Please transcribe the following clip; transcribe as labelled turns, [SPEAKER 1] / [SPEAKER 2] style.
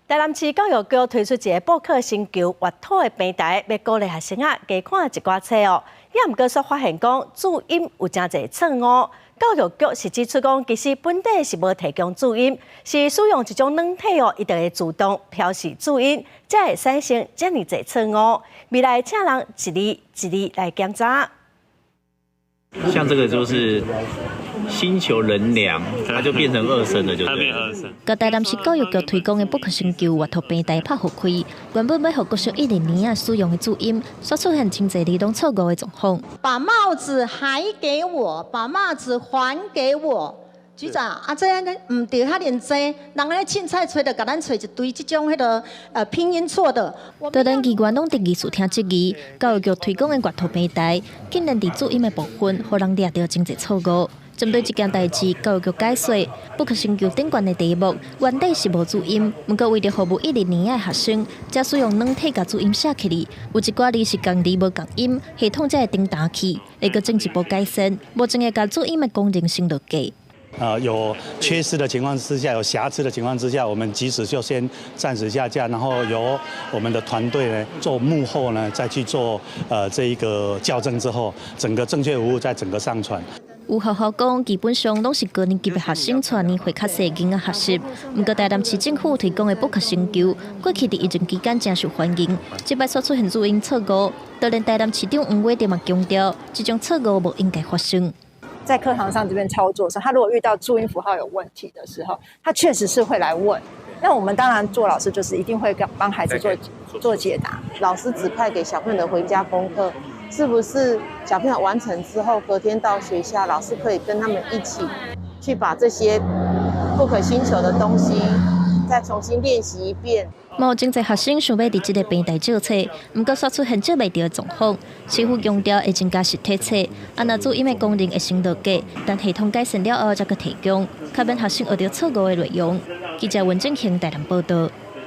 [SPEAKER 1] 台南市教育局推出一个布克星球閱讀的平台，欲鼓勵學生仔加看一寡冊哦。也毋過煞發現講注音有誠濟錯誤。教育局是指出講，其實本底是無提供注音，是使用一種軟體哦，伊就會自動標示注音，才會產生遮爾濟錯誤。未來請人一字一字來檢查。
[SPEAKER 2] 像這個就是星球能量，它就變成二聲了，就對。
[SPEAKER 3] 佮台南市教育局推廣的布克星球閱讀平台拍予開，原本欲予國小一二年仔使用的注音，煞出現真濟字攏錯誤的狀況。
[SPEAKER 4] 把帽子還給我，把帽子還給我。局長啊，這樣毋著遐爾濟，人咧凊彩揣著共咱揣一堆這種彼個拼音錯的。
[SPEAKER 3] 當然，議員攏佇議事廳質疑，教育局推廣的閱讀平台，竟然佇注音的部分，予人掠著真濟錯誤。針對這件代誌，教育局解說，布克星球頂懸的題目原底是無注音，毋過為著服務一二年的學生，才使用軟體共注音寫起來。有一寡字是仝字無仝音，系統才會叮彈去，會閣進一步改善，無淨會共注音的功能先落架。
[SPEAKER 5] 有缺失的情況之下，有瑕疵的情況之下，我們及時就先暫時下架，然後由我們的團隊呢做幕後呢再去做這一個校正之後，整個正確無誤再整個上傳。
[SPEAKER 3] 有學校講，基本上攏是高年級的學生帶年歲較細囡仔學習。毋過台南市政府推廣的布克星球，過去佇疫情期間誠受歡迎。這擺煞出現注音錯誤，當然台南市長黃偉哲嘛強調，這種錯誤無應該發生。
[SPEAKER 6] 在課堂上這邊操作的時候，他如果遇到注音符號有問題的時候，他確實是會來問。那我們當然做老師就是一定會幫孩子做解答。
[SPEAKER 7] 老師指派給小朋友的回家功課，是不是小朋友完成之後，隔天到學校，老師可以跟他們一起去把這些布克星球的東西再重新練習一遍。
[SPEAKER 3] 嘛有真濟學生想欲佇這個平台借冊，毋過煞出現借袂著的狀況。市府強調會增加實體冊，啊若注音的功能會先落架，等系統改善了後才閣提供，較免學生學著錯誤的內容。記者文正興台南報道。